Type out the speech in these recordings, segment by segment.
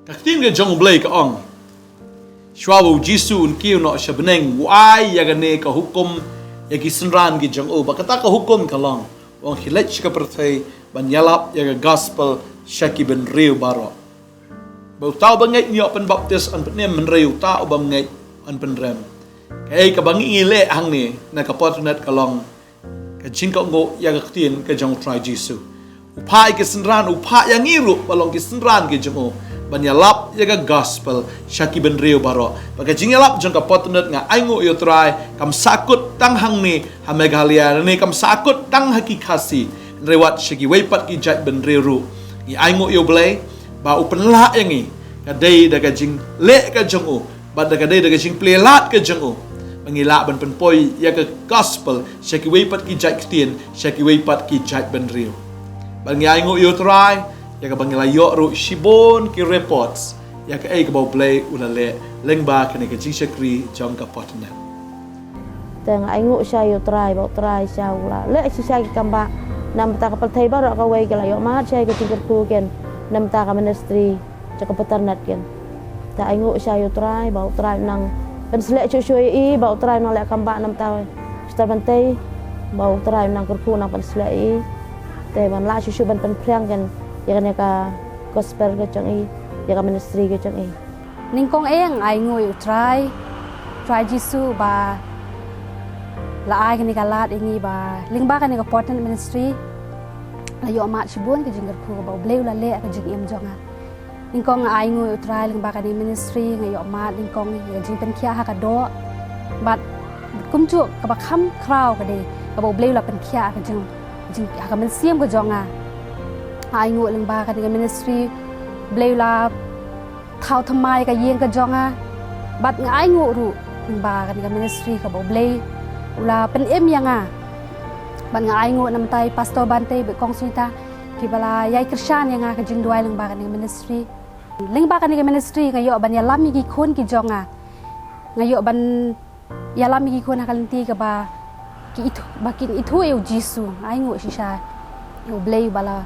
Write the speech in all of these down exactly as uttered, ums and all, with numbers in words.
Ka ktien ka jong U Blei ka ong, shuwa ba U Jisu un kiew noh sha bneng, u ai ïa kane ka hukum ïa ki synran ki jong u, ba kata ka hukum ka long, u ong, khie leit sha ka pyrthei ban ïalap ïa ka gospel sha ki bynriew baroh. Ba uta uba ngeit un ïoh pynbaptis yn pynim, hynrei uta u bym ngeit yn pynrem. Kaei kaba ngi leh hangne na ka Potternet ka long ka jingkohnguh ïa ka ktien ka jong U Trai Jisu. U phah ïa ki synran, u phah ïa ngi ruh ba long ki synran ki jong u, ban ïalap ïa ka gospel sha ki bynriew baroh. Ba ka jingïalap jong ka Potternet, nga ainguh ïa U Trai, kam sahkut tang hangne ha Meghalaya, ne kam sahkut tang ha ki Khasi, hynrei wat sha kiwei pat ki jait bynriew ruh. Ngi ainguh ïa U Blei ba u pynlah ïa ngi, ka dei da ka jingleh ka jong u, bad da ka dei da ka jingplie lad ka jong u, ba ngi lah ban pynpoi ïa ka gospel sha kiwei pat ki jait ktien, sha kiwei pat ki jait bynriew. Bad ngi ainguh ïa U Trai ïa kaba ngi la ïoh ruh shibun ki reports ïa kaei kaba U Blei u la leh lyngba kane ka jingshakri jong ka Potternet. Te nga ainguh shisha ïa U Trai, ba U Trai shisha u la leh shisha ki kam bah na bynta ka pyrthei baroh kawei, ki la ïohmad shisha ïa ka jingkyrkhu ken na bynta ka ministry jong ka Potternet ken. Te ainguh shisha ïa U Trai, ba U Trai u nang pynsleh shuh shuh ïa i, ba U Trai u nang leh kam bah na bynta Pastor Bantei, ba U Trai u nang kyrkhu, u nang pynsleh ïa i. Te ban lah shuh shuh ban pynphriang ken ïa kane ka gospel ka jong i, ïa ka ministry ka jong i. Nyngkong eh nga ainguh ïa U Trai, Trai Jisu, ba la ai kane ka lad ïa ngi, ba lyngba kane ka Potternet Ministry la ïohmad shibun ka jingkyrkhu kaba U Blei u la leh ha ka jingim jong nga. Nyngkong nga ainguh ïa U Trai lyngba kane ka ministry, nga ïohmad nyngkong ïa ka jingpynkhiah ha ka doh, bad kumjuh kaba kham khraw ka dei kaba U Blei u la pynkhiah ha ka jing, jing, ha ka mynsiem ka jong nga. Nga ainguh lyngba kane ka ministry, U Blei u la thaw thymmai ïa ka ïing ka jong nga. Bad nga ainguh ruh lyngba kane ka ministry kaba U Blei u la pynim ïa nga. Bad nga ainguh na bynta i Pastor Bantei bad Kong Sunita, kiba la ïai kyrshan ïa nga ha ka jingduwai lyngba kane ka ministry. Lyngba kane ka ministry nga ïoh ban ïalam ïa ki khun ki jong nga. Nga ïoh ban ïalam ïa ki khun ha ka lynti kaba ki ithuh, ba kin ithuh ïa U Jisu. Nga ainguh shisha ïa U Blei ba la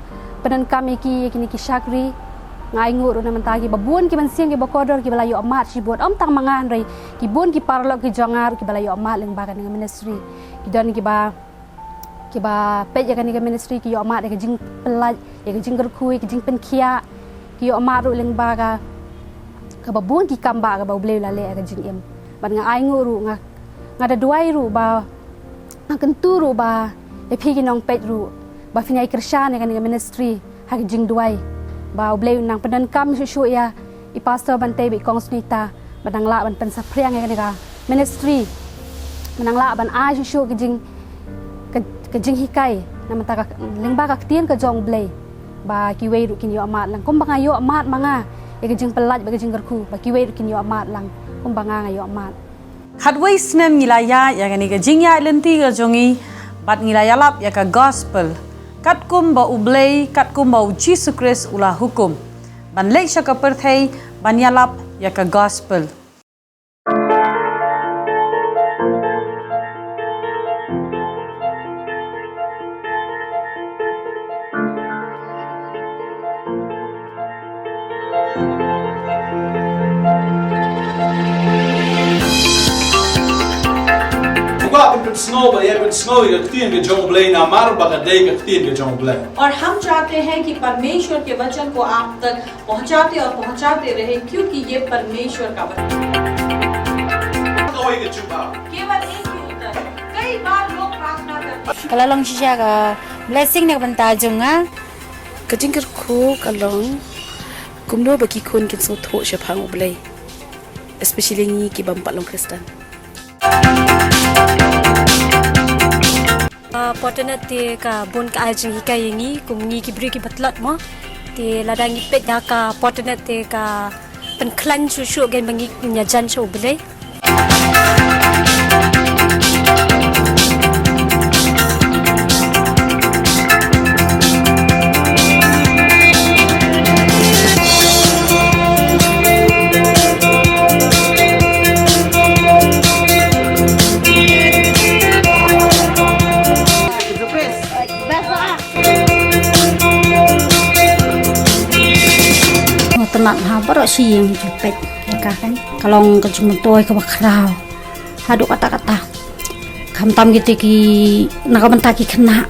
pyndonkam ïa ki ïa kine ki shakri. Nga ainguh ruh na bynta kiba bun ki mynsiem kiba kordor kiba la ïohmad shibun, ym tang ma nga hynrei ki bun ki paralok ki jong nga ruh kiba la ïohmad lyngba kane ka ministry. Ki don kiba, kiba peit ïa kane ka ministry ki ïohmad ïa ka jingpyllait, ïa ka jingkyrkhu, ïa ka jingpynkhiah. Ki ïohmad ruh lyngba ka, kaba bun ki kam bah kaba U Blei u la leh ha ka jingim. Bad nga ainguh ruh, nga, nga da duwai ruh ba, nga kyntu ruh ba ïa phi ki nongpeit ruh ba phin ïai kyrshan ïa kane ka ministry ha ka jingduwai, ba U Blei un nang pyndonkam shuh shuh ïa i Pastor Bantei bad i Kong Sunita, ba nang lah ban pynsaphriang ïa kane ka ministry, ba nang lah ban ai shuh shuh ka jing, ka, ka jinghikai na bynta ka, lyngba ka ktien ka jong U Blei, ba kiwei ruh kin ïohmad lang kumba nga ïohmad ma nga ïa ka jingpyllait bad ka jingkyrkhu, ba kiwei ruh kin ïohmad lang kumba nga nga ïohmad. Khatwei snem ngi la ïaid ïa kane ka jingïaid lynti ka jong ngi, bad ngi la ïalap ïa ka gospel katkum ba U Blei, katkum ba U Jisu Khrist u la hukum, ban leit sha ka pyrthei ban ïalap ïa ka gospel. Uba pyn, pynsngew ba ïa pynsngew ïa ka ktien ka jong U Blei namar ba ka dei ka ktien ka jong U Blei. और हम चाहते हैं कि परमेश्वर के वचन को आप तक पहुंचाते और पहुंचाते रहे, क्योंकि ये परमेश्वर का वचन। Kawei ka jubab. केवल एक ही उत्तर। कई बार लोग प्रार्थना करते हैं। Ka la long shisha ka blessing na ka bynta jong nga. Ka jingkyrkhu ka long kumno ba ki khun kin sngewthuh shaphang U Blei, especially ngi ki bym pat long Khristan. Ka Potternet te ka bun ka ai jinghikai ïa ngi kum ngi ki briew kiba tlot mo. Te lada ngi peit da ka Potternet te ka pynkhlaiñ shuh shuh kein ba ngi ïajan sha U Blei. Nga tnat Ha baroh shi ïing ju peit ïa ka kan. Ka long ka jingmyntoi kaba khraw. Haduh katta katta. Khamtam kito ki na ka bynta ki khynnah.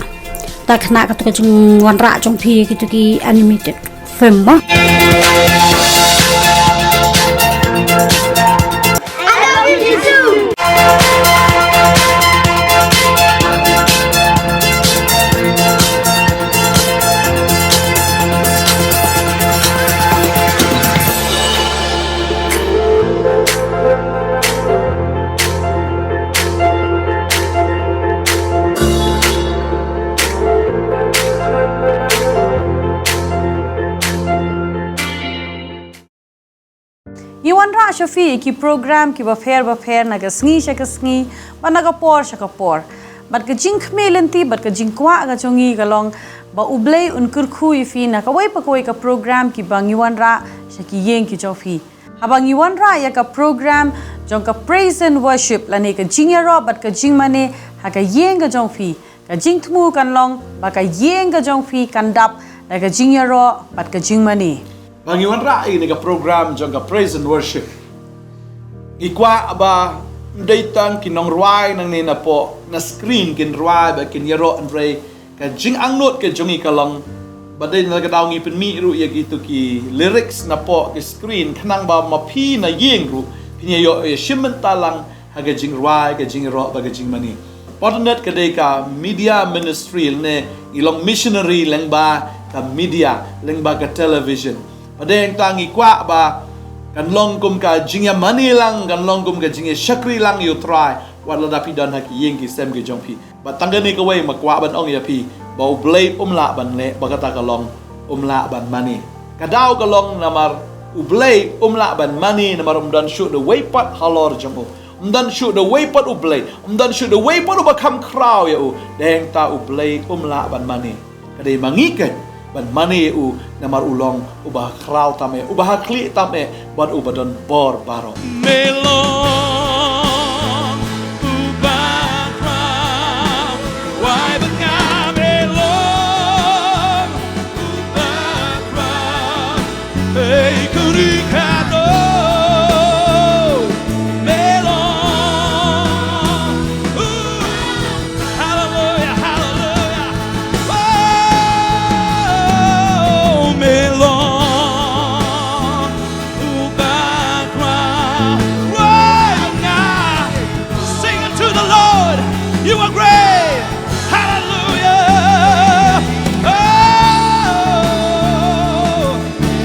Ta khynnah kato ka jingwanrah jong phi kito ki animated film mo. Ngi wanrah sha phi ïa ki program kiba pher ba pher na ka sngi sha ka sngi, bad na ka por sha ka por. Bad ka jingkhmih lynti, bad ka jingkwah ka jong ngi ka long ba U Blei un kyrkhu ïa phi na kawei pa kawei ka program kiba ngi wanrah sha ki ïing ki jong phi. Haba ngi wanrah ïa ka program jong ka praise and worship lane ka jingïaroh bad ka jingmane ha ka ïing ka jong phi. Ka jingthmu kan long ba ka ïing ka jong phi kan dap da ka jingïaroh bad ka jingmane. Ba ngi wanrah ïa kane ka program jong ka praise and worship, ngi kwah ba ym dei tang ki nongrwai nangne napoh na screen kin rwai ba kin ïaroh, hynrei ka jingangnud ka jong ngi ka long ba dei na ka daw ngi pynmih ruh ïa kito ki lyrics napoh ki screen khnang ba ma phi na ïing ruh phin ïa ïoh ïa shim bynta lang ha ka jingrwai, ka jingïaroh bad ka jingmane. Bad kane ka dei ka media ministry, lane ngi long missionary lyngba ka media, lyngba ka television. Bad hangta ngi kwah ba kan long kum ka jingïamane lang, kan long kum ka jingïashakri lang ïa U Trai, wat lada phi don ha ki ïing ki sem ki jong phi. Bad tang kane kawei ma kwah ban ong ïa phi ba U Blei um lah ban leh ba kata ka long um lah ban mane. Ka daw ka long namar U Blei um lah ban mane namar um don shuh da wei pat halor jong u. Um don shuh da wei pat U Blei, um don shuh da wei pat uba kham khraw ïa u. Hangta U Blei um lah ban mane. Ka dei ma ngi keiñ ban mane ïa u namar u long uba khraw tam eh, uba ha khlieh tam eh, bad uba don bor baroh. Me long uba khraw, wai ba nga me long uba khraw. Hey, kuri kado, me long. Ooh, hallelujah, hallelujah. Oh, me long. Uba khraw, wai ba nga. Sing unto the Lord. You are great. Hallelujah. Oh,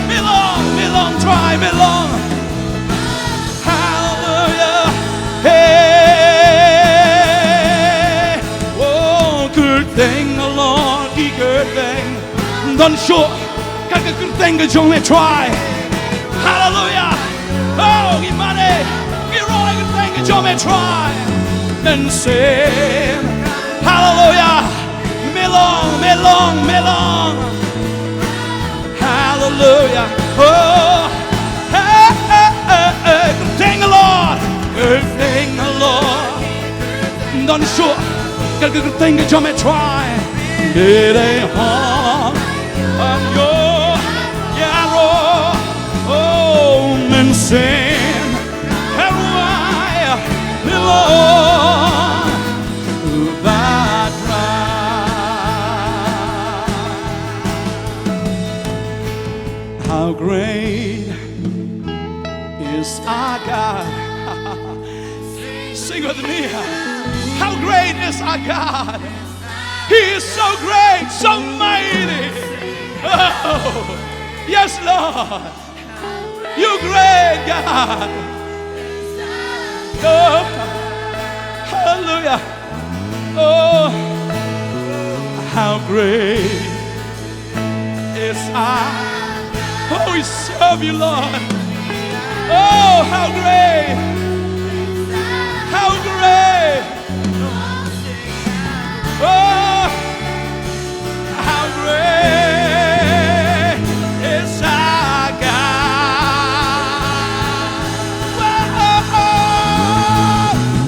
me long, me long, try, me long. Hallelujah. Hey. Oh, kyrteng Lord, ki kyrteng. Don shuh kat ka kyrteng ka jong me Trai. Hallelujah. Oh, ngi mane, ngi roi kyrteng ka jong me Trai. Mynsiem. Hallelujah. Me long, me long, me long. Hallelujah. Oh. Hey, hey, hey, hey. Kyrteng Lord. Kyrteng Lord. Don shuh kat ka kyrteng ka jong me Trai. Dei dei hon. Am yo. Ïaroh. Oh, mynsiem. Herwai. Me long. Uba khraw. How great is our God. Sing with me. How great is our God. He is so great, so mighty. Oh, yes, Lord. You great God. Oh, hallelujah. Oh, how great is our. Oh, we serve you, Lord. Oh, how great. How great. Oh, how great is our God. Oh,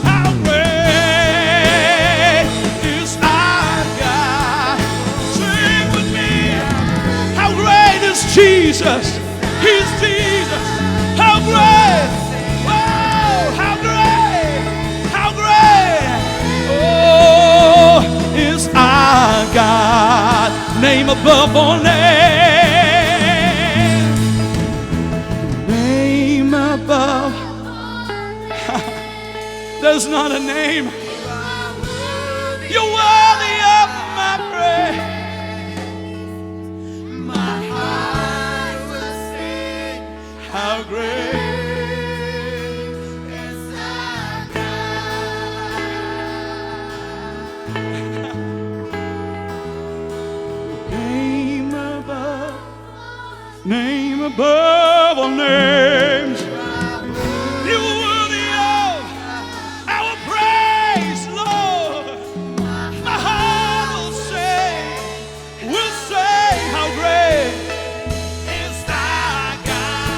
how great is our God. Sing with me. How great is Jesus. He's Jesus. Above all names. Name above. There's not a name. You're worthy of my praise. My heart will sing. How great is our God. Name above, name above all names. You're worthy of our praise, Lord. My heart will sing. We'll say how great is thy God.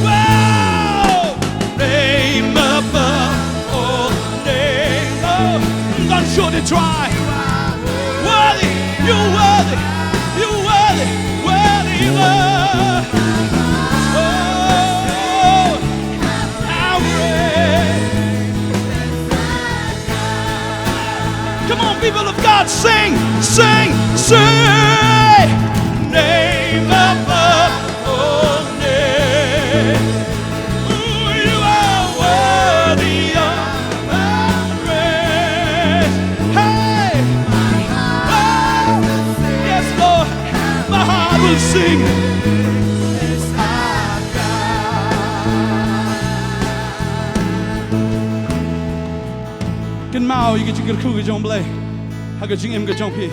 Whoa! Name above all names. Oh, don't you to try. Worthy, you're worthy, you're worthy, worthy Lord. Oh, how great. Come on, people of God, sing, sing, sing. Name above all names. Ooh, you are worthy of our praise. Hey! Oh, yes, Lord. My heart will sing. Kynmaw ïa ka jingkyrkhu ka jong Blei ha ka jingim ka jong phi.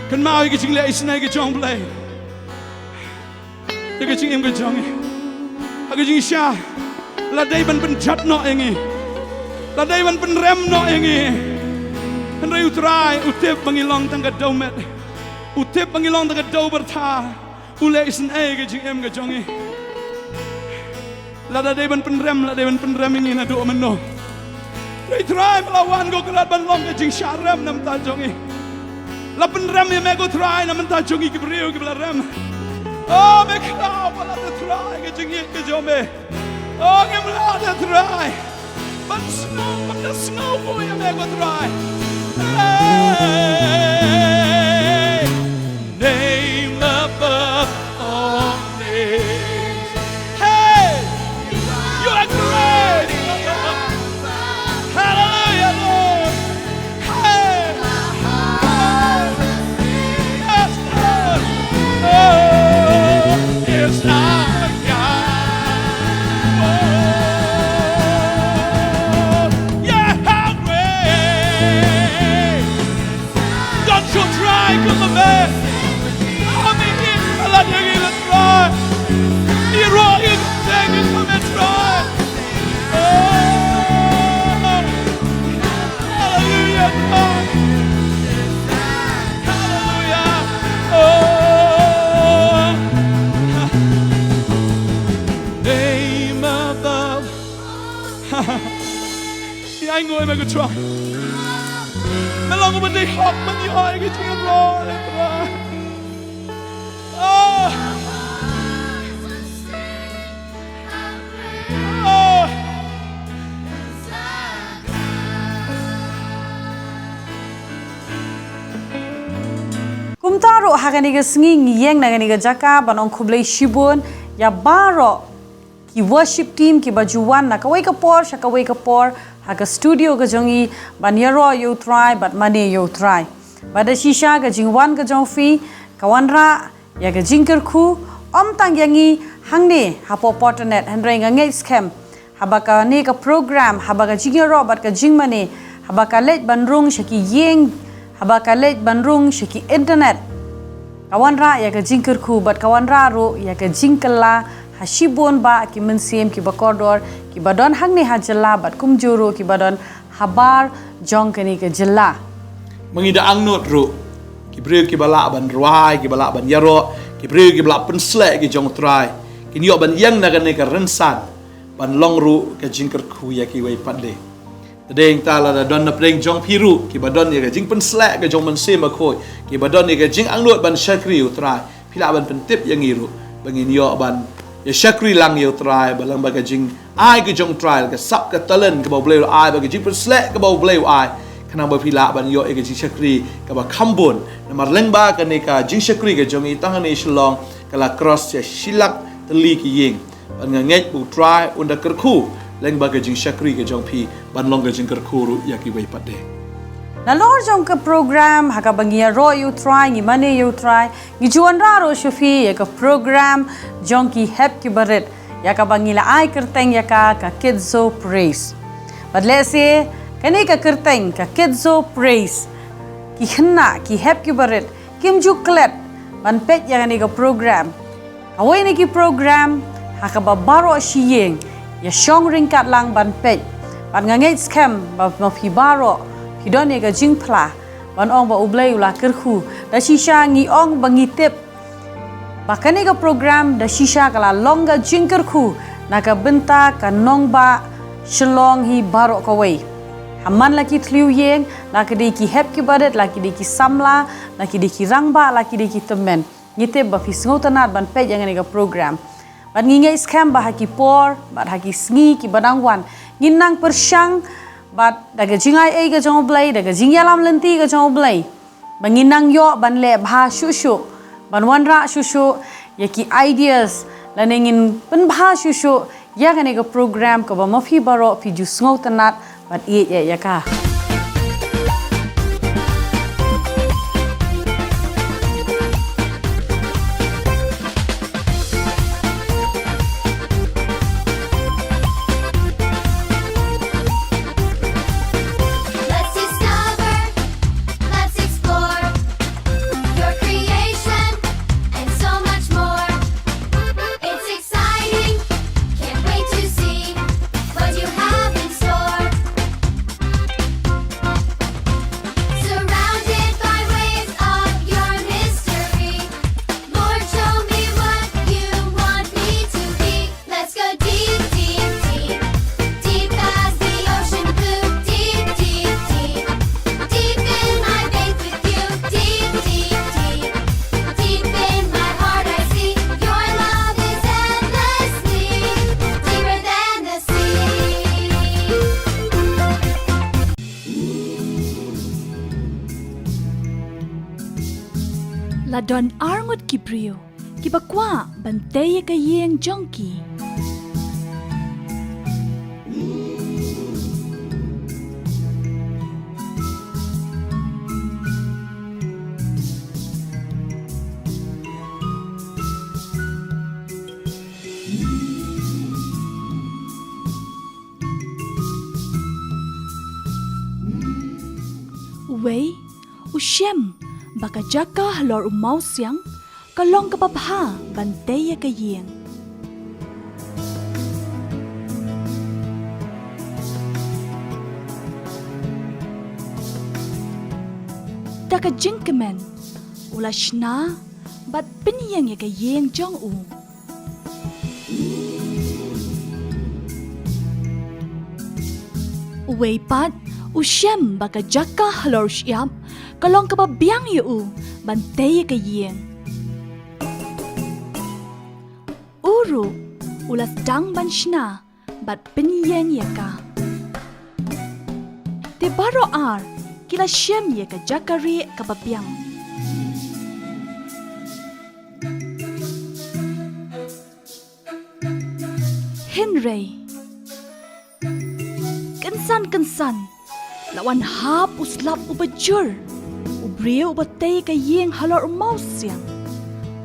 Kynmaw ïa ka jingleh isynei ka jong Blei ha ka jingim ka jong ngi. Ha ka jingshisha, la dei ban pynjot noh ïa ngi, la dei ban pynrem noh ïa ngi. Hynrei U Trai u tip ba ngi long tang ka dewmet, u tip ba ngi long tang ka dewbyrtha. U leh isynei ka jingim ka jong ngi. La dei ban pynrem, la dei ban pynrem ïa ngi naduh mynno. Hynrei Trai, me la wan, ko Kynrad, ban long ka jingshah rem na bynta jong ngi. La pynrem ïa me, ko Trai, na bynta jong ngi ki briew kiba la rem. Oh, me khraw palat, Trai, ka jingïeit ka jong me. Oh, ngim lah, Trai, ban sngew, ban da sngew ïa me, ko Trai. Hey, name above all names. Hey, you are great. Hallelujah, Lord. Hey. Yes, Lord. Oh, is our God. Oh, yeah, how great. Don't you try, come on, man. Come in, let you in the try. You roll in, take it, come and try. Oh, hallelujah, God. Hallelujah. Oh, name above. Ïa, ai nguh ïa me, ko Trai. Me long uba dei hok ban ïoh ïa ka jingïaroh, ko Trai. Oh. Oh. Kumta ruh ha kane ka sngi ngi ïeng na kane ka jaka ban ong khublei shibun ïa baroh ki worship team kiba ju wan na kawei ka por sha kawei ka por ha ka studio ka jong ngi ban ïaroh ïa U Trai bad mane ïa U Trai. Bad da shisha ka jingwan ka jong phi ka wanrah ïa ka jingkyrkhu, ym tang ïa ngi hangne hapoh Port Anat, hynrei nga ngeit skhem haba kane ka program, haba ka jingïaroh bad ka jingmane, haba ka leit ban rung sha ki ïing, haba ka leit ban rung sha ki internet, ka wanrah ïa ka jingkyrkhu bad ka wanrah ruh ïa ka jingkylla ha shibun bah ki mynsiem kiba kordor, kiba don hangne ha jylla bad kumjuh ruh kiba don habar jong kane ka jylla. Ma ngi da angnud ruh, ki briew kiba lah ban rwai, kiba lah ban ïaroh, ki briew kiba lah pynsleh ki jong U Trai, kin ïoh ban ïeng na kane ka rynsan ban long ruh ka jingkyrkhu ïa kiwei pat de. Te dei nangta lada don na pdeng jong phi ruh kiba don ïa ka jingpynsleh ka jong U Mynsiem Bakhuid, kiba don ïa ka jingangnud ban shakri U Trai, phi lah ban pyntip ïa ngi ruh ba ngin ïoh ban ïa shakri lang ïa U Trai, ba lang ba ka jingai ka jong U Trai, ka sap ka talent kaba U Blei u ai, ba ka jingpynsleh kaba U Blei u ai, khnang ba phi lah ban ïoh ïa ka jingshakri kaba kham bun. Namar lyngba kane ka jingshakri ka jong ngi tang hangne Shillong ka la cross ïa shi lak tylli ki ïing. Bad nga ngeit ba U Trai un da kyrkhu lyngba ka jingshakri ka jong phi ban long ka jingkyrkhu ruh ïa kiwei pat de. Nalor jong ka program ha kaba ngi ïaroh ïa U Trai, ngi mane ïa U Trai, ngi ju wanrah ruh sha phi ïa ka program jong ki hep kiba rit, ïa kaba ngi la ai kyrteng ïa ka ka Kids Zone Praise. Bad lehse kane ka kyrteng ka Kids Zone Praise, ki khynnah ki hep kiba rit kim ju klet ban peit ïa kane ka program. Kawei na ki program ha kaba baroh shi ïing ïa shong ryngkat lang ban peit. Bad nga ngeit skhem ba ma phi baroh phi don ïa ka jingphla ban ong ba U Blei u la kyrkhu. Da shisha ngi ong ba ngi tip ba kane ka program da shisha ka la long ka jingkyrkhu na ka bynta ka nongbah Shillong hi baroh kawei. Ha man la ki thliew ïing, la ki dei ki hep kiba rit, la ki dei ki samla, la ki dei ki rangbah, la ki dei ki tymmen. Ngi tip ba phi sngewtynnat ban peit ïa kane ka program. Bad ngi ngeit skhem ba ha ki por bad ha ki sngi kiba dang wan ngin nang pyrshang bad da ka jingai ei ka jong U Blei, da ka jingïalam lynti ka jong U Blei, ba ngin nang ïoh ban leh bha shuh shuh, ban wanrah shuh shuh ïa ki ideas, lane ngin pynbha shuh shuh ïa kane ka program kaba ma phi baroh phi ju sngewtynnat bad ïeit ïa ka. Let's discover, let's explore your creation and so much more. It's exciting, can't wait to see what you have in store. Surrounded by waves of your mystery, Lord, show me what you want me to be. Let's go deep, deep, deep, deep as the ocean blue. Deep, deep, deep, deep in my faith with you. Deep, deep, deep, deep in my heart I see your love is endlessly deeper than the sea. La don arngut ki briew kiba kwah ban tei ïa ka ïing jong ki. Uwei u shem ba ka jaka halor u mawsiang ka long kaba bha ban tei ïa ka ïing. Da ka jingkmen u la shna bad pynïeng ïa ka ïing jong u. Uwei pat u shem ba ka jaka halor u shyiap ka long kaba biang ïa u ban tei ïa ka ïing. U ruh u la sdang ban shna bad pynïeng ïa ka. Te baroh ar ki la shem ïa ka jaka rieh kaba biang. Hynrei kynsan kynsan la wan hap u slap uba jur, u briew uba tei ka ïing halor u mawsiang.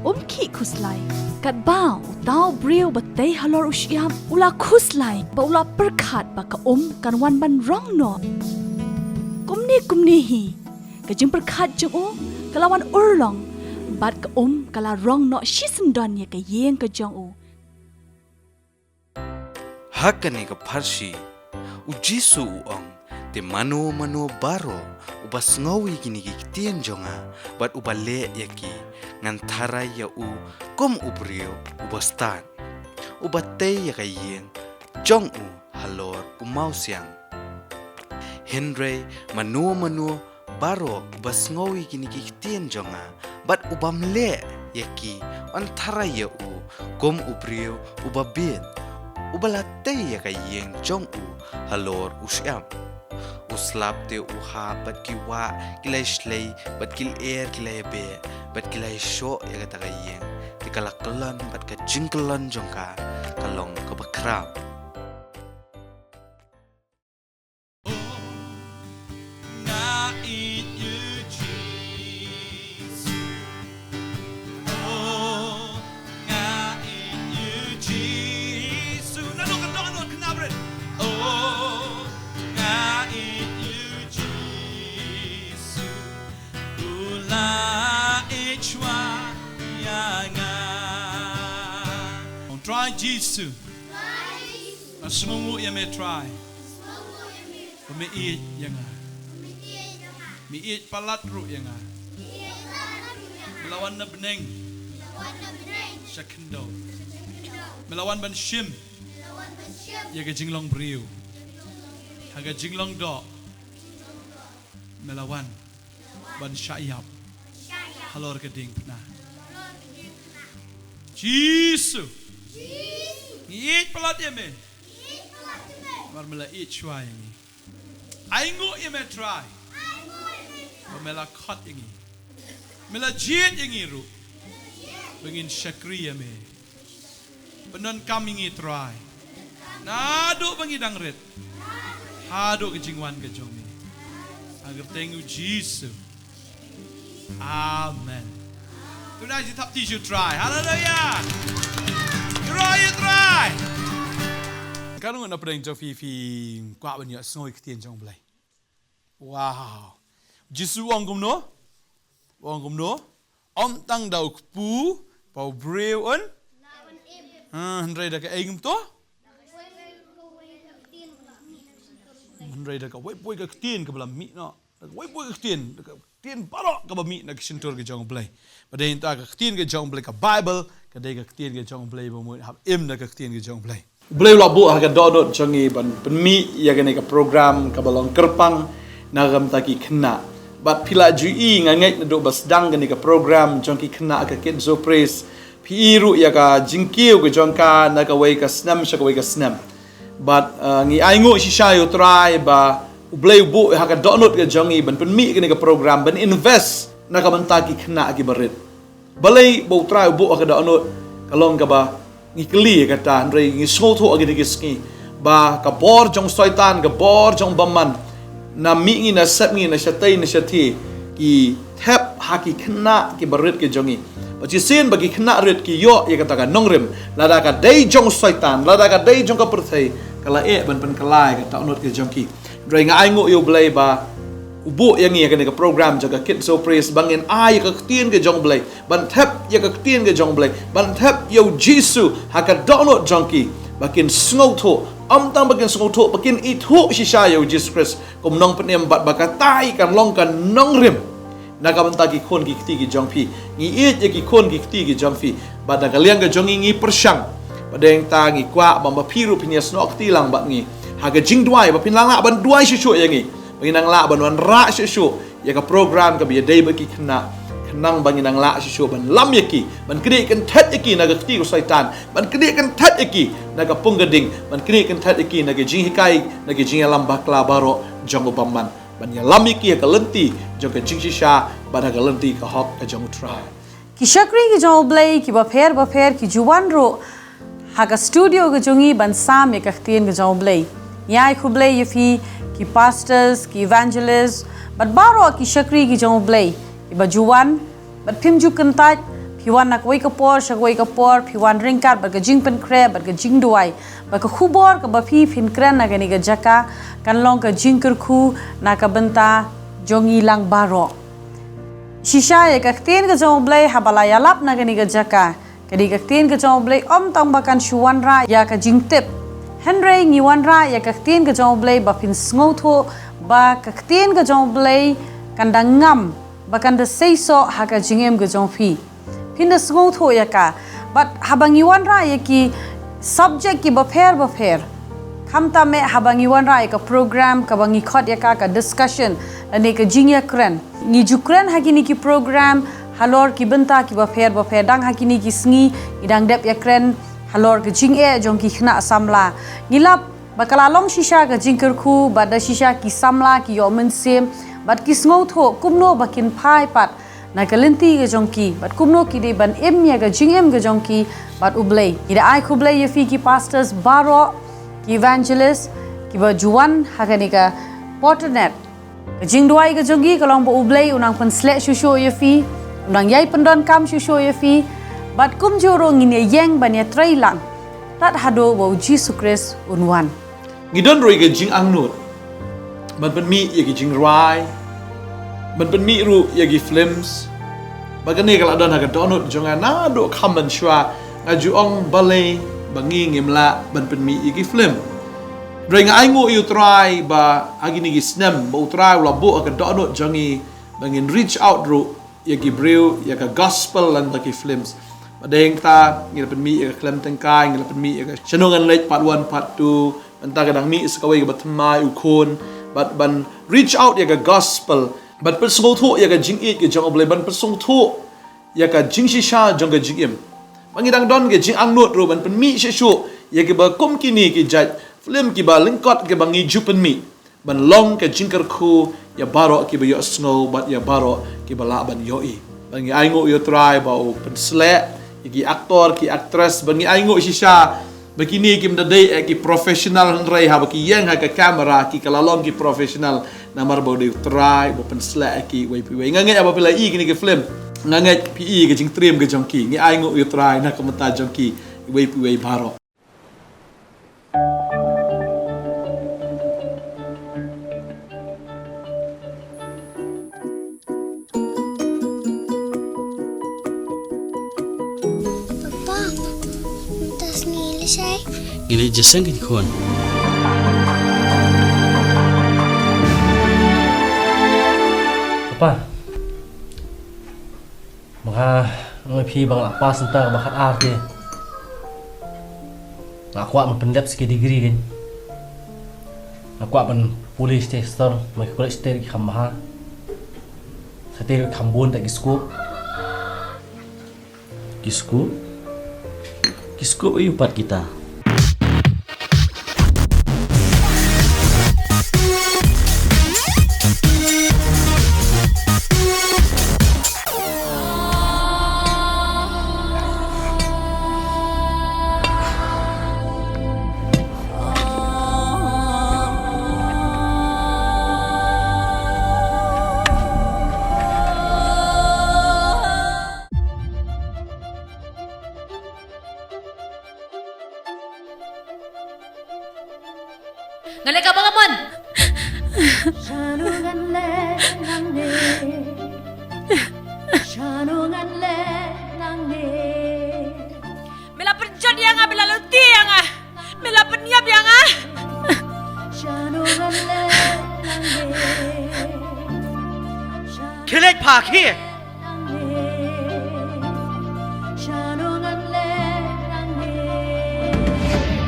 Um khih khuslai. Katba uta u briew uba tei halor u shyiap u la khuslai bad u la pyrkhat ba ka um kan wan ban rong noh. Kumne kumne hi ka jingpyrkhat jong u ka la wan urlong bad ka um ka la rong noh shisyndon ïa ka ïing ka jong u. Ha kane ka pharshi u Jisu u ong, te mano mano baroh uba sngew ïa kine ki ktien jong nga bad uba leh ïa ki, ngan tharai ïa u kum u briew uba stad uba tei ïa ka ïing jong u halor u mawsiang. Hynrei mano mano baroh uba sngew ïa kine ki ktien jong nga bad ubam leh ïa ki, yn tharai ïa u kum u briew uba bieit uba la tei ïa ka ïing jong u halor u shyiap. U slap te u hap, bad ki wah ki la shlei, bad ki lyer ki la beh, bad ki la shoh ïa kata ka ïing. Te ka la kyllon, bad ka jingkyllon jong ka ka long kaba khraw. Nga ïeit ïa u Jisu. Oh, nga ïeit ïa u Jisu. Naduh ka dohnud khynnah brit. Oh, nga ïeit ïa u Jisu. U la ïeit shuwa ïa nga. Oh, Trai Jisu. Nga sngewnguh ïa me Trai. Ba me ïeit ïa nga. Me ïeit palat ruh ïa nga. Me la wan na bneng sha khyndew. Me la wan ban shim ïa ka jinglong briew. Ha ka jinglong doh me la wan ban shah ïap halor ka diengphna. Jisu, ngi ïeit palat ïa me. Namar me la ïeit shuwa ïa ngi. Ainguh ïa me Trai ba me la khot ïa ngi. Me la jied ïa ngi ruh ba ngin shakri ïa me. Pyndonkam ïa ngi Trai, naduh ba ngi dang rit haduh ka jingwan ka jong me. Ha ka kyrteng u Jisu. Amen. To da ji thap ti ju Trai. Haleluya. Ïaroh ïa u Trai. Katno ngut na pdeng jong phi phi kwah ban ïohsngew ïa ka ktien jong u Blei? Wow. Jisu u ong kumno? U ong kumno? Ym tang da u kpu ba u briew un. Ha, hynrei da kaei kumto? Hynrei da kawei pawei ka ktien kaba la mih noh. Da kawei pawei ka ktien, da ka ktien baroh kaba mih na ka shyntur ka jong u Blei. Ba dei nangta ka ktien ka jong u Blei, ka Baibl ka dei ka ktien ka jong u Blei ba mut hap im na ka ktien ka jong u Blei. U Blei u la buh ha ka dohnud jong ngi ban pynmih ïa kane ka program kaba long kyrpang na ka bynta ki khynnah. Bad phi la ju i, nga ngeit naduh ba sdang kane ka program jong ki khynnah ka Kids Zone Praise, phi i ruh ïa ka jingkiew ka jong ka na kawei ka snem sha kawei ka snem. Bad, uh, ngi ainguh shisha ïa u Trai ba u Blei u buh ha ka dohnud ka jong ngi ban pynmih kane ka program, ban invest na ka bynta ki khynnah kiba rit. Balei ba u Trai u buh ha ka dohnud? Ka long kaba ngi kylli ïa kata, hynrei ngi sngewthuh ha kine ki sngi ba ka bor jong u Soitan, ka bor jong u bymman, na mih ngi, na sep ngi, na shatei na shathie, ki thep ha ki khynnah kiba rit ki jong ngi. Bad shisien ba ki khynnah rit ki ïoh ïa kata ka nongrim, lada ka dei jong u Soitan, lada ka dei jong ka pyrthei, ka la eh ban pynkylla ïa ka dohnud ka jong ki. Hynrei nga ainguh ïa u Blei ba u buh ïa ngi ïa kane ka program jong ka Kids Zone Praise ba ngin ai ïa ka ktien ka jong u Blei, ban thep ïa ka ktien ka jong u Blei, ban thep ïa u Jisu ha ka dohnud jong ki, ba kin sngewthuh, ym tang ba kin sngewthuh, ba kin ithuh shisha ïa u Jisu Khrist kum u nongpynim, bad ba katai kan long ka nongrim na ka bynta ki khun ki kti ki jong phi. Ngi ïeit ïa ki khun ki kti ki jong phi. Bad na ka liang ka jong ngi, ngi pyrshang, ba dei nangta ngi kwah ba ma phi ruh phin ïasnoh kti lang bad ngi ha ka jingduwai, ba phin nang lah ban duwai shuh shuh ïa ngi, ba ngin nang lah ban wanrah shuh shuh ïa ka program kaba ïadei bad ki khynnah, khnang ba ngin nang lah shuh shuh ban lam ïa ki, ban knieh kynthet ïa ki na ka kti ka Soitan, ban knieh kynthet ïa ki na ka pung ka ding, ban knieh kynthet ïa ki na ka jinghikai, na ka jingïalam bakla baroh jong u bymman, ban ïalam ïa ki ha ka lynti jong ka jingshisha bad ha ka lynti ka hok ka jong u Trai. Ki shakri ki jong u Blei kiba pher bapher ki ju wan ruh ha ka studio ka jong ngi ban sam ïa ka ktien ka jong u Blei. Ngi ai khublei ïa phi, ki pastors, ki evangelist, bad baroh ki shakri ki jong u Blei kiba ju wan, bad phim ju kyntait. Phi wan na kawei ka por sha kawei ka por, phi wan ryngkat bad ka jingpynkhreh bad ka jingduwai, bad ka khubor kaba phi phin kren na kane ka jaka kan long ka jingkyrkhu na ka bynta jong ngi lang baroh. Shisha ïa ka ktien ka jong u Blei haba la ïalap na kane ka jaka, ka dei ka ktien ka jong u Blei ym tang ba kan shu wanrah ïa ka jingtip, hynrei ngi wanrah ïa ka ktien ka jong u Blei ba phin sngewthuh ba ka ktien ka jong u Blei kan da ngam, ba kan da seisoh ha ka jingim ka jong phi. Phin da sngewthuh ïa ka. Bad haba ngi wanrah ïa ki subject kiba pher bapher, khamtam eh haba ngi wanrah ïa ka program kaba ngi khot ïa ka ka discussion lane ka jingïakren, ngi ju kren ha kine ki program halor ki bynta kiba pher bapher. Dang ha kine ki sngi ngi dang dep ïakren halor ka jingeh jong ki khynnah samla. Ngi lap Bad ka la long shisha ka jingkyrkhu, bad da shisha ki samla ki ïoh mynsiem, bad ki sngewthuh kumno ba kin phai pat na ka lynti ka jong ki, bad kumno ki dei ban im ïa ka jingim ka jong ki bad U Blei. Ngi da ai khublei ïa phi ki pastors baroh, ki evangelist, kiba ju wan ha kane ka Potternet. Ka jingduwai ka jong ngi ka long ba U Blei un nang pynsleh shuh shuh ïa phi, un nang ïai pyndonkam shuh shuh ïa phi, bad kumjuh ruh ngin ïa ïeng ban ïa trei lang tad haduh ba U Jisu Khrist un wan. Ngi don ruh ïa ka jingangnud ban pynmih ïa ki jingrwai, ban pynmih ruh ïa ki films. Ba kane ka la don ha ka dohnud jong nga naduh kham mynshuwa, nga ju ong balei ba ngi ngim lah ban pynmih ïa ki film. Hynrei nga ainguh ïa U Trai ba ha kine ki snem ba U Trai u la buh ha ka dohnud jong ngi ba ngin reach out ruh ïa ki briew ïa ka gospel lyngba ki films. Ba dei hangta ngi la pynmih ïa ka khlem tyngkai, ngi la pynmih ïa ka Shano Ngan Leit part one, part two, mynta ka dang mih sa kawei kaba thymmai, U Khun, bad ban reach out ïa ka gospel, ban pynsngewthuh ïa ka jingïeit ka jong U Blei, ban pynsngewthuh ïa ka jingshisha jong ka jingim. Ba ngi dang don ka jingangnud ruh ban pynmih shuh shuh ïa kiba kum kine ki jait film kiba lyngkot kiba ngi ju pynmih, ban long ka jingkyrkhu ïa baroh kiba ïohsngew bad ïa baroh kiba lah ban ïohi. Ba ngi ainguh ïa U Trai ba u pynsleh ïa ki actor, ki actress, ba ngi ainguh shisha ba kine kim da dei eh ki professional, hynrei haba ki ïeng ha ka camera ki ka la long ki professional namar ba u dei U Trai ba u pynsleh ïa ki uwei pa uwei. Nga ngeit haba phi la i kine ki film, nga ngeit phi i ka jingtriem ka jong ki. Ngi ainguh ïa U Trai na ka bynta jong ki uwei pa uwei baroh. Papa, mynta sngi leit shaei? Ngi leit jingïaseng, khun. Papa, ma nga, nga ong ïa phi ba nga la pass mynta kaba khatar te. Nga kwah ban pyndep sa ki degree kein. Nga kwah ban pule sha ki stor, ma ki college te ki kham bha. Sa te ki kham bun te ki scope. Ki scope? Ki scope aiu pat kita? Nga leh kaba nga mon. Shano ngan leh nangne? Shano ngan leh nangne? Me la pynjot ïa nga, me la lynti ïa nga, me la pynïap ïa nga. Shano ngan leh nangne? Khie leit pha khie.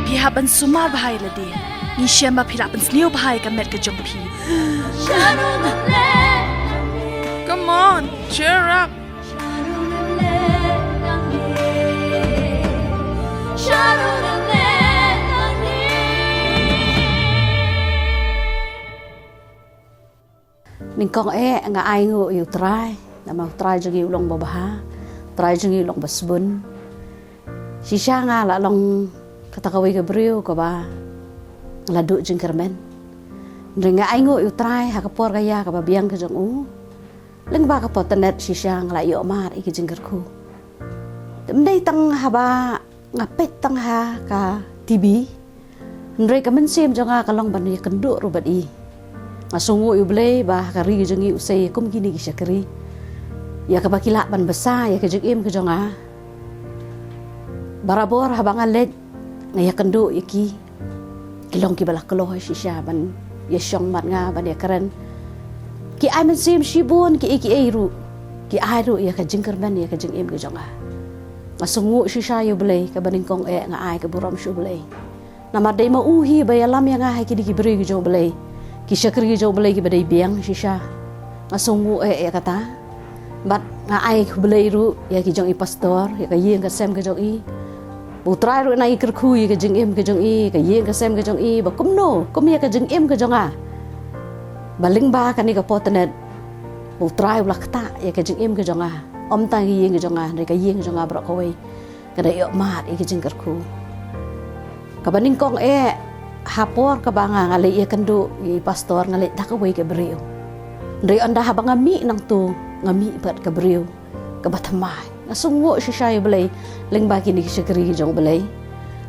Phi hap ban sumar bha ïa lade. Ngi shem ba phi lah pynsniew bha ïa ka met ka jong phi. Come on, cheer up. Nyngkong eh nga ainguh ïa U Trai, namar U Trai jong ngi u long ba bha, U Trai jong ngi u long ba sbun. Shisha nga la long kata kawei ka briew kaba nga la duh jingkyrmen. Hynrei nga ainguh ïa U Trai ha ka por ka ïa kaba biang ka jong u. Lyngba ka Potternet shisha nga la ïoh mad ïa ki jingkyrkhu. Te ym dei tang haba nga peit tang ha ka T V. Hynrei ka mynsiem jong nga ka long ban ïakynduh ruh bad i. Nga sngewnguh ïa U Blei ba ha ka ri jong ngi u sei ïa kum kine ki shakri, ïa kaba ki lah ban bsa ïa ka jingim ka jong nga. Barabor haba nga leit nga ïakynduh ïa ki. Ki long kiba la kloi shisha ban ïashong bad nga, ban ïakren. Ki ai mynsiem shibun kiei kiei ruh. Ki ai ruh ïa ka jingkyrmen ïa ka jingim ka jong nga. Nga sngewnguh shisha ïa U Blei, kaba nyngkong eh nga ai ka burom sha U Blei. Namar dei ma u hi ba ïalam ïa nga ha kine ki briew ki jong U Blei, ki shakri ki jong U Blei kiba dei biang shisha. Nga sngewnguh eh ïa kata. Bad nga ai khublei ruh ïa ki jong i pastor, ïa ka ïing ka sem ka jong i. Ba U Trai ruh u nang ïakyrkhu ïa ka jingim ka jong i, ka ïing ka sem ka jong i, ba kumno, kum ïa ka jingim ka jong nga. Ba lyngba kane ka porthnet, ba U Trai u la ktah ïa ka jingim ka jong nga. Ym tang ïa ka ïing ka jong nga, hynrei ka ïing ka jong nga baroh kawei ka da ïoh mad ïa ka jingkyrkhu. Kaba nyngkong eh, ha por kaba nga, nga leit ïakynduh ïa i pastor, nga leit da kawei ka briew. Hynrei ynda haba nga mih nangto, nga mih bad ka briew kaba thymmai. Nga sngewnguh shisha ïa U Blei lyngba kine ki shakri ki jong U Blei.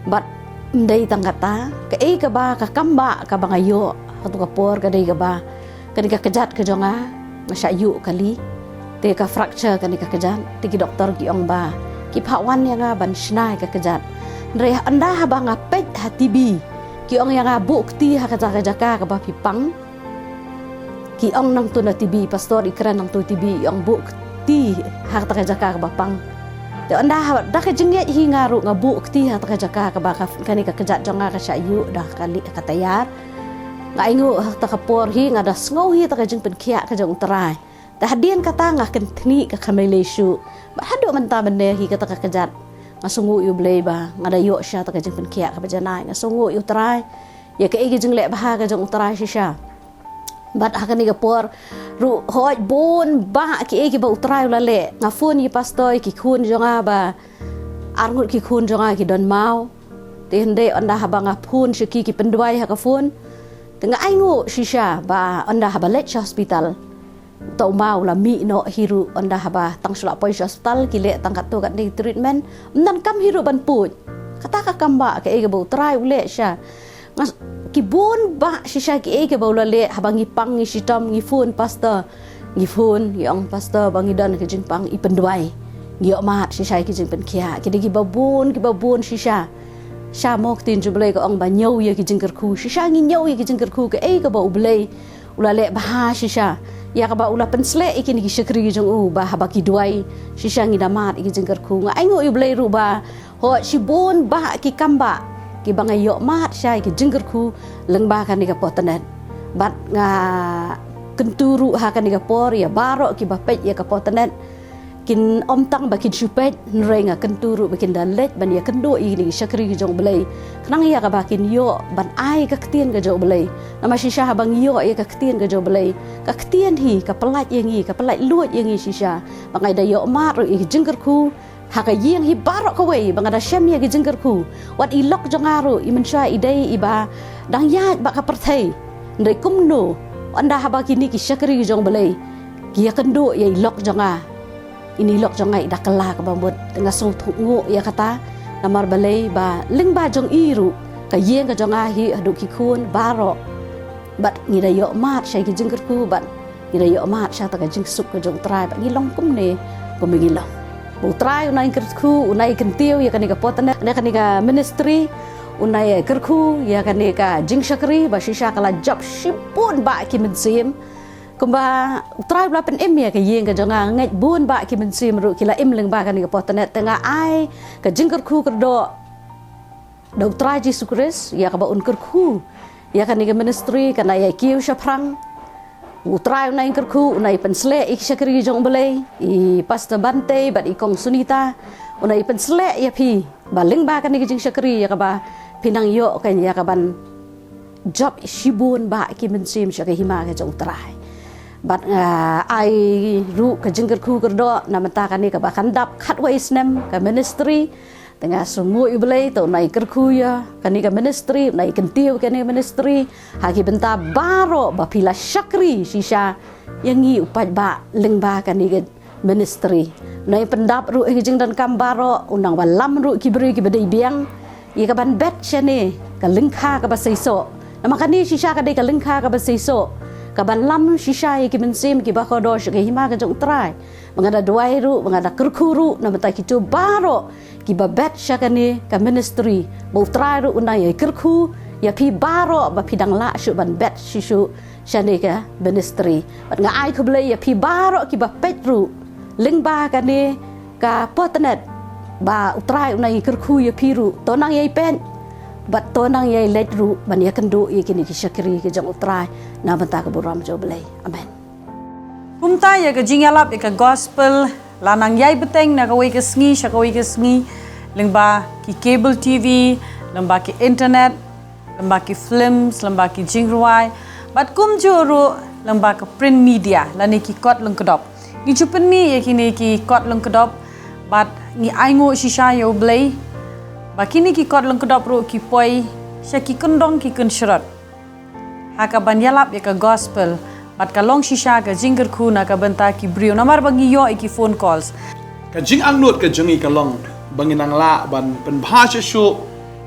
Bad ym dei tang kata, kaei kaba, ka kambah kaba nga ïoh ha kato ka por ka dei kaba, kane ka kjat ka jong nga, nga shah ïuh kali. Te ka fracture kane ka kjat, te ki doktor ki ong ba ki phah wan ïa nga ban shna ïa ka kjat. Hynrei ynda haba nga peit ha T V, ki ong ïa nga buh kti ha kata ka jaka kaba phi pang. Ki ong nangto na T V, pastor i kren nangto T V, i ong buh kti ha kata ka jaka kaba pang. Te ynda haba, da ka jingngeit hi nga ruh nga buh kti ha kata ka jaka kaba ka, kane ka kjat jong nga ka shah ïuh da kali ka taïar. Nga ainguh ha kata ka por hi nga da sngew hi kata ka jingpynkhiah ka jong U Trai. Te hadien kata nga kynthih ka kham lei lei shuh. Bad haduh mynta mynne hi kata ka kjat, nga sngewnguh ïa U Blei ba nga da ïoh shisha kata ka jingpynkhiah kaba janai. Nga sngewnguh ïa U Trai ïa kaei ka jingleh bha ka jong U Trai shisha. Bad ha kane ka por ruh, hooid, bun bah kiei kiba U Trai u la leh. Nga phone ïa i pastor, ki khun jong nga ba ar ngut ki khun jong nga ki don maw. Te hynrei ynda haba nga phone sha ki, ki pynduwai ha ka phone. Te nga ainguh shisha ba ynda haba leit sha hospital, uta u maw u la mih noh hi ruh, ynda haba tang shu la poi sha hospital, ki leh tang katto katne treatment, ym donkam hi ruh ban pud. Kata ka kambah kaei kaba U Trai u leh shisha. Nga s-, ki bun bah shisha kiei kiba u la leh, haba ngi pang ngi shitom, ngi phone pastor. Ngi phone, ngi ong pastor ba ngi don ka jingpang, i pynduwai. Ngi ïoh mad shisha ïa ki jingpynkhiah. Ki dei kiba bun, kiba bun shisha. Sha mo ka ktien jong U Blei ka ong ba ñiew ïa ki jingkyrkhu. Shisha ngi ñiew ïa ki jingkyrkhu kaei kaba U Blei u la leh bha shisha. Ïa kaba u la pynsleh ïa kine ki shakri ki jong u ba haba ki duwai, shisha ngi da mad ïa ki jingkyrkhu. Nga ainguh ïa U Blei ruh ba, hooid, shibun bah ki kambah kiba nga ïoh mad shisha ïa ki jingkyrkhu lyngba kane ka porthnet. Bad nga kyntu ruh ha kane ka por ïa baroh kiba peit ïa ka porthnet. Kin ym tang ba kin shu peit, hynrei nga kyntu ruh ba kin da leit ban ïakynduh ïa kine ki shakri ki jong U Blei. Khnang ïa kaba kin ïoh ban ai ka ktien ka jong U Blei. Namar shisha haba ngi ïoh ïa ka ktien ka jong U Blei, ka ktien hi ka pyllait ïa ngi, ka pyllait luid ïa ngi shisha. Ba nga da ïoh mad ruh ïa ki jingkyrkhu ha ka ïing hi baroh kawei, ba nga da shem ïa ki jingkyrkhu. Wat i lok jong nga ruh, i mynshuwa i dei iba dang ïaid bad ka pyrthei. Hynrei kumno ynda haba kine ki shakri ki jong U Blei ki ïakynduh ïa i lok jong nga? Ine i lok jong nga i da kylla kaba mut. Te nga sngewnguh ïa kata. Namar balei ba lyngba jong i ruh, ka ïing ka jong nga hi haduh ki khun baroh, bad ngi da ïoh mad shisha ïa ki jingkyrkhu, bad ngi da ïoh mad shisha kata ka jingsuk ka jong U Trai, bad ngi long kumne kumba ngi long. Ba U Trai u nang ïakyrkhu, u nang ïakyntiew ïa kane ka porthnet, ïa kane ka ministry, u nang ïakyrkhu ïa kane ka jingshakri, ba shisha ka la jop shibun bah ki mynsiem. Kumba U Trai u la pynim ïa ka ïing ka jong nga, nga ngeit bun bah ki mynsiem ruh ki la im lyngba kane ka porthnet. Te nga ai ka jingkyrkhu kyrdoh da U Trai Jisu Khrist ïa kaba un kyrkhu ïa kane ka ministry, kan nang ïai kiew shaphrang. U Trai u nang ïakyrkhu, u nang ïapynsleh ïa ki shakri jong U Blei, i Pastor Bante bad i Kong Sunita, u nang ïapynsleh ïa phi. Ba lyngba kane ka jingshakri ïa kaba phi nang ïoh kan ïa kaban jop shibun bah ki mynsiem sha ka hima ka jong U Trai. Bad nga ai ruh ka jingkyrkhu kyrdoh na bynta kane kaba kan dap khatwei snem ka ministry. Te nga sngewnguh ïa U Blei, te u nang ïakyrkhu ïa kane ka ministry, u nang ïakyntiew kane ka ministry ha ki bynta baroh ba phi la shakri shisha ïa ngi u paidbah lyngba kane ka ministry. U nang ïapyndap ruh ïa ki jingdonkam baroh, u nang wallam ruh ki briew kiba dei biang ïa kaban bet shane ka lyngkha kaba seisoh. Namar kane shisha ka dei ka lyngkha kaba seisoh kaban lam shisha ïa ki mynsiem kiba kordor sha ka hima ka jong U Trai. Ba nga da duwai ruh, ba nga da kyrkhu ruh na bynta kito baroh kiba bet sha kane ka ministry. Ba U Trai ruh u nang ïakyrkhu ïa phi baroh ba phi dang lah shuh ban bet shuh shuh shane ka ministry. Bad nga ai khublei ïa phi baroh kiba peit ruh lyngba kane ka porthnet, ba U Trai u nang ïakyrkhu ïa phi ruh. To nang ïai peit bad to nang ïai leit ruh ban ïakynduh ïa kine ki shakri ki jong U Trai na bynta ka burom jong U Blei. Amen. Kumta ïa ka jingïalap ïa ka gospel la nang ïai bteng na kawei ka sngi sha kawei ka sngi. Lyngba ki cable T V, lyngba ki internet, lyngba ki films, lyngba ki jingrwai, bad kumjuh ruh lyngba ki print media, lane ki kot lyngkdop. Ngi ju pynmih ïa kine ki kot lyngkdop, bad ngi ainguh shisha ïa U Blei, ba kine ki kot lyngkdop ruh ki poi sha ki kyndong ki kynshrot. Ha kaban ïalap ïa ka gospel, bad ka long shisha ka jingkyrkhu na ka bynta ki briew, namar ba ngi ïoh ïa ki phone calls. Ka jingangnud ka jong ngi ka long ba ngin nang lah ban pynbha shuh shuh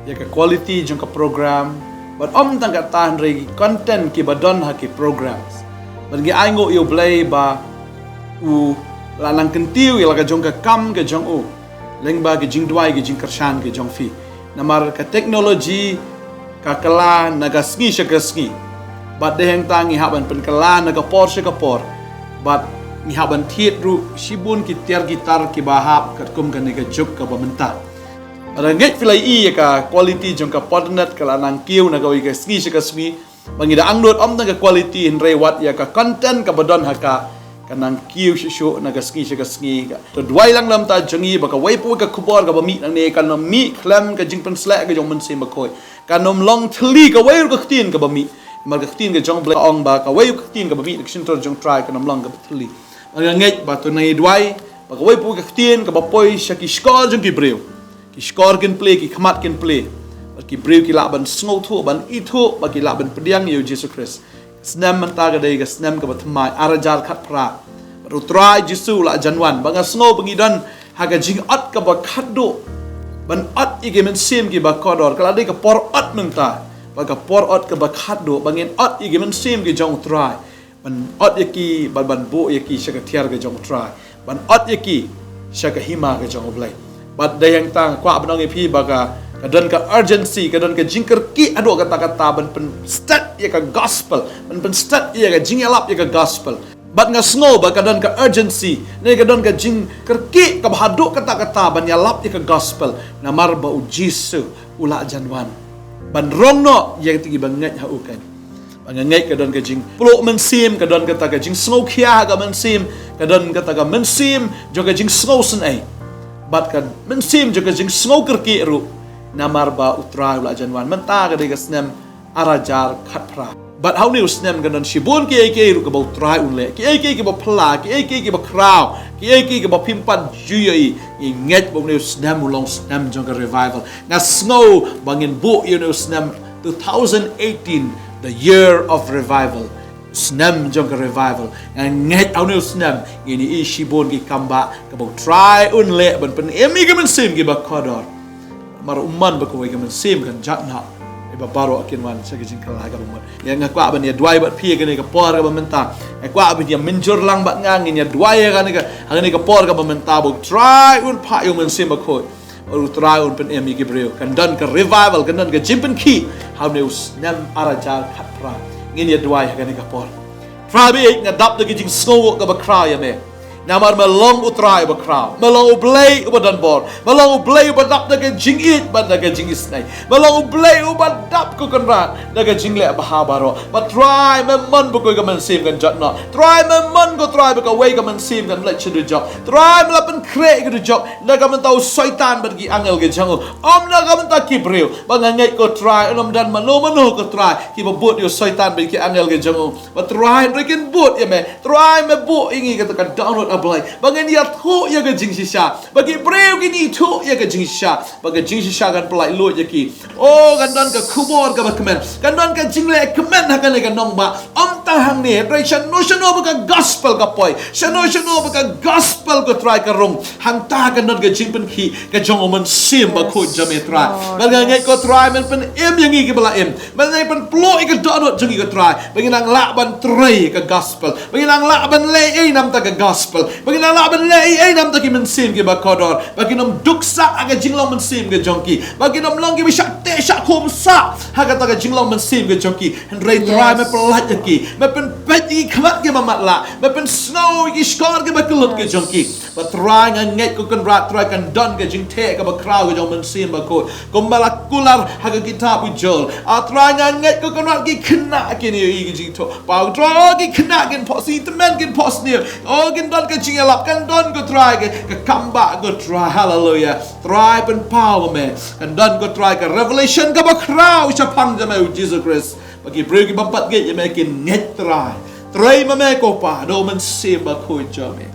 ïa ka quality jong ka program, bad ym tang katta hynrei ki content kiba don ha ki programs. Bad ngi ainguh ïa U Blei ba u la nang kyntiew ïa la ka jong ka kam ka jong u lyngba ki jingduwai ki jingkyrshan ki jong phi. Namar ka technology ka kylla na ka sngi sha ka sngi. Bad dei hangta ngi hap ban pynkylla na ka por sha ka por. Bad ngi hap ban thied ruh shibun ki tiar ki tar kiba hap katkum kane ka juk kaba mynta. Bad nga ngeit phi la ïohi ïa ka quality jong ka Podnet ka la nang kiew na kawei ka sngi sha ka sngi. Ba ngi da angnud ym tang ka quality hynrei wat ïa ka content kaba don ha ka, ka nang kiew shuh shuh na ka sngi sha ka sngi. Ka to duwai lang na ka bynta jong ngi ba kawei pa kawei ka khubor kaba mih nangne kan ym mih khlem ka jingpynsleh ka jong U Mynsiem Bakhuid. Kan ym long thylli kawei ruh ka ktien kaba mih. Namar ka ktien ka jong U Blei ka ong ba kawei ka ktien kaba mih na ka shyntur jong U Trai kan ym long kaba thylli. Nga ngeit ba to nang ïa duwai ba kawei pa kawei ka ktien kaba poi sha ki shkor jong ki briew, ki shkor kin plie, ki khmat kin plie, bad ki briew ki lah ban sngewthuh, ban ithuh, bad ki lah ban pdiang ïa U Jisu Khrist. Snem mynta ka dei ka snem kaba thymmai, ar hajar khatphra. Bad U Trai Jisu u la jan wan, ba nga sngew ba ngi don ha ka jingot kaba khatduh ban ot ïa ki mynsiem kiba kordor. Ka la dei ka por ot mynta, bad ka por ot kaba khatduh ba ngin ot ïa ki mynsiem ki jong U Trai, ban ot ïa ki, ban, ban buh ïa ki sha ka tiar ka jong U Trai, ban ot ïa ki sha ka hima ka jong U Blei. Bad dei hangta nga kwah ban ong ïa phi ba ka, ka don ka urgency, ka don ka jingkyrkieh haduh katta katta ban pynstet ïa ka gospel, ban pynstet ïa ka jingïalap ïa ka gospel. Bad nga sngew ba ka don ka urgency, ne ka don ka jingkyrkieh kaba haduh katta katta ban ïalap ïa ka gospel. Namar ba U Jisu u la jan wan ban rong noh ïa kita kiba ngeit ha u. Kan, ba nga ngeit ka don ka jingpluh mynsiem, ka don kata ka jingsngewkhia ha ka mynsiem, ka don kata ka mynsiem jong ka jingsngewsynei, bad ka mynsiem jong ka jingsngewkyrkieh ruh. Namar ba U Trai u la jan wan, mynta ka dei ka snem ar hajar khatphra. Bad ha une u snem kan don shibun kiei kiei ruh kaba U Trai un leh, kiei kiei kiba phylla, kiei kiei kiba khraw, kiei kiei kiba phim pat ju ïohi. Ngi ngeit ba une u snem un long snem jong ka revival. Nga sngew ba ngin buh ïa une u snem two thousand eighteen, the year of revival. Snem jong ka revival. Nga ngeit ha une u snem ngin ïohi shibun ki kam ba kaba U Trai un leh ban pynim ïa ki mynsiem kiba kordor. Namar u mon ba kawei ka mynsiem kan jot noh, ïa ba baroh kin wan sha ka jingkylla kaba mut. Ïa nga kwah ban ïa duwai bad phi ha kane ka por kaba mynta. Nga kwah ban ïa mynjur lang bad nga, ngin ïa duwai ha kane ka, ha kane ka por kaba mynta ba U Trai un phah ïa U Mynsiem Bakhuid. U Trai un pynim ïa ki briew. Kan don ka revival, kan don ka jingpynkhih ha une u snem ar hajar khatphra. Ngin ïa duwai ha kane ka por. Trai baieit, nga dap da ka jingsngewnguh kaba khraw ïa me. Namar me long U Trai uba khraw, me long U Blei uba don bor, me long U Blei uba dap da ka jingïeit bad da ka jingisnei, me long U Blei uba dap, ko Kynrad, da ka jingleh bha baroh. Bad Trai, me mon ba kawei ka mynsiem kan jot noh. Trai, me mon, ko Trai, ba kawei ka mynsiem kan leit sha dujok. Trai, me la pynkhreh ïa ka dujok na ka bynta u Soitan bad ki angel ki jong u, ym na ka bynta ki briew. Ba nga ngeit, ko Trai, un ym don mano mano, ko Trai, kiba bud ïa u Soitan bad ki angel ki jong u. Ba Trai, hynrei kin bud ïa me. Trai, me buh ïa ngi kata ka dohnud, A Blei, ba ngin ïathuh ïa ka jingshisha, ba ki briew kin ithuh ïa ka jingshisha, ba ka jingshisha kan pyllait luid ïa ki. O, kan don ka khubor kaba kmen, kan don ka jingleh kmen ha kane ka nongbah. Ym tang hangne, hynrei shano shano ba ka gospel ka poi, shano shano ba ka gospel, ko Trai, ka rung, hangta kan don ka jingpynkhih ka jong U Mynsiem Bakhuid jong me, Trai. Bad nga ngeit, ko Trai, men pynim ïa ngi kiba la im. Men pynpluh ïa ka dohnud jong ngi, ko Trai, ba ngin nang lah ban trei ïa ka gospel, ba ngin nang lah ban leh ei ei na ka bynta ka gospel, ba ngin nang lah ban leh ei ei na ka bynta ki mynsiem kiba kordor, ba kin ym duk sah ha ka jinglong mynsiem ka jong ki, ba kin ym long kiba shah teh shah khum sah ha kata ka jinglong mynsiem ka jong ki. Hynrei Trai, me pyllait ïa ki, me pynpeit ki khmat kiba matlah, ba pynsngew ïa ki shkor kiba kyllut ki jong ki. Ba Trai nga ngeit ko Kynrad Trai kan don ka jingtheh kaba khraw ka jong u Mynsiem Bakhuid. Kumba la kular ha ka kitab u Joel. A Trai nga ngeit ko Kynrad ki khynnah kin ïohi ki jingthoh. Ba Trai ki khynnah kin phohsniew, tymmen kin phohsniew. O kin don ka jingïalap, kan don ko Trai ka, ka kambah ko Trai. Haleluya. Trai pynpaw ma me. Kan don ko Trai ka revelation kaba khraw shaphang jong me u Jisu Khrist. Ba ki briew ki bym pat ngeit ïa me kin ngeit Trai. Trei ma me ko Pa, da u Mynsiem Bakhuid jong me.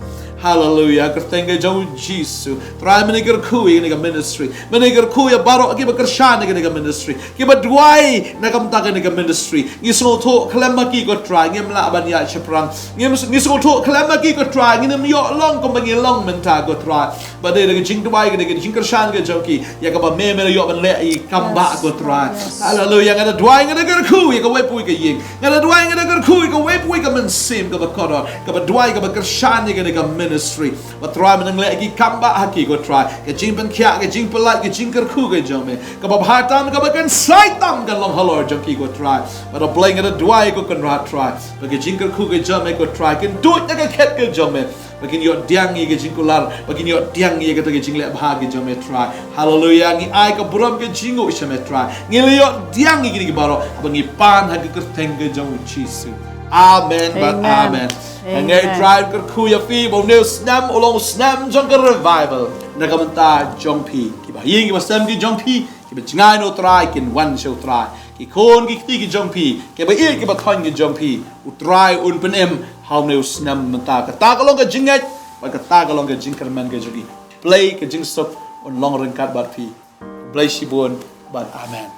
Haleluya, kyrteng ka jong u Jisu. Trai mynne kyrkhu ïa kane ka ministry. Mynne kyrkhu ïa baroh kiba kyrshan ïa kane ka ministry. Kiba duwai na ka bynta kane ka ministry. Ngi sngewthuh khlem ma ki ko Trai, ngim lah ban ïaid shaphrang. Ngi, ngi sngewthuh khlem ma ki ko Trai, ngin ym ïoh long kumba ngi long mynta ko Trai. Ba dei da ka jingduwai, ka dei ka jingkyrshan ka jong ki. Ïa kaba me me la ïoh ban leh ïa ki kambah ko Trai. Haleluya, nga da duwai, nga da kyrkhu ïa kawei pa kawei ka ïing. Nga da duwai, nga da kyrkhu ïa kawei pa kawei ka mynsiem kaba kordor. Kaba duwai, kaba kyrshan ïa kane ka ministry. Ba Trai me nang leh ïa ki kambah ha ki ko Trai. Ka jingpynkhiah, ka jingpyllait, ka jingkyrkhu ka jong me. Kaba bha tam, kaba kynsai tam kan long halor jong ki ko Trai. Ba da Blei nga da duwai ko Kynrad Trai. Ba ka jingkyrkhu ka jong me ko Trai. Kin tuid na ka khet ka jong me. Ba kin ïoh pdiang ïa ka jingkular, ba kin ïoh pdiang ïa kata ka jingleh bha ka jong me Trai. Haleluya, ngi ai ka burom ka jingnguh sha me Trai. Ngi la ïoh pdiang ïa kine ki baroh, ba ngi pan ha ka kyrteng ka jong u Jisu. Amen, bad amen. Amen. Nga ngeit Trai kyrkhu ïa phi, ba une u snem, u long u snem jong ka revival. Na ka bynta jong phi, kiba ïing kiba sem ki jong phi, kiba jngai na u Trai, kin wan sha u Trai. Ki khun ki kti ki jong phi, kiba ïeit kiba thoiñ ki jong phi, u Trai un pynim ha une u snem mynta. Kata ka long ka jingngeit, bad kata ka long ka jingkyrmen ka jong ngi. Blei ka jingsuk un long ryngkat bad phi. Blei shibun bad amen.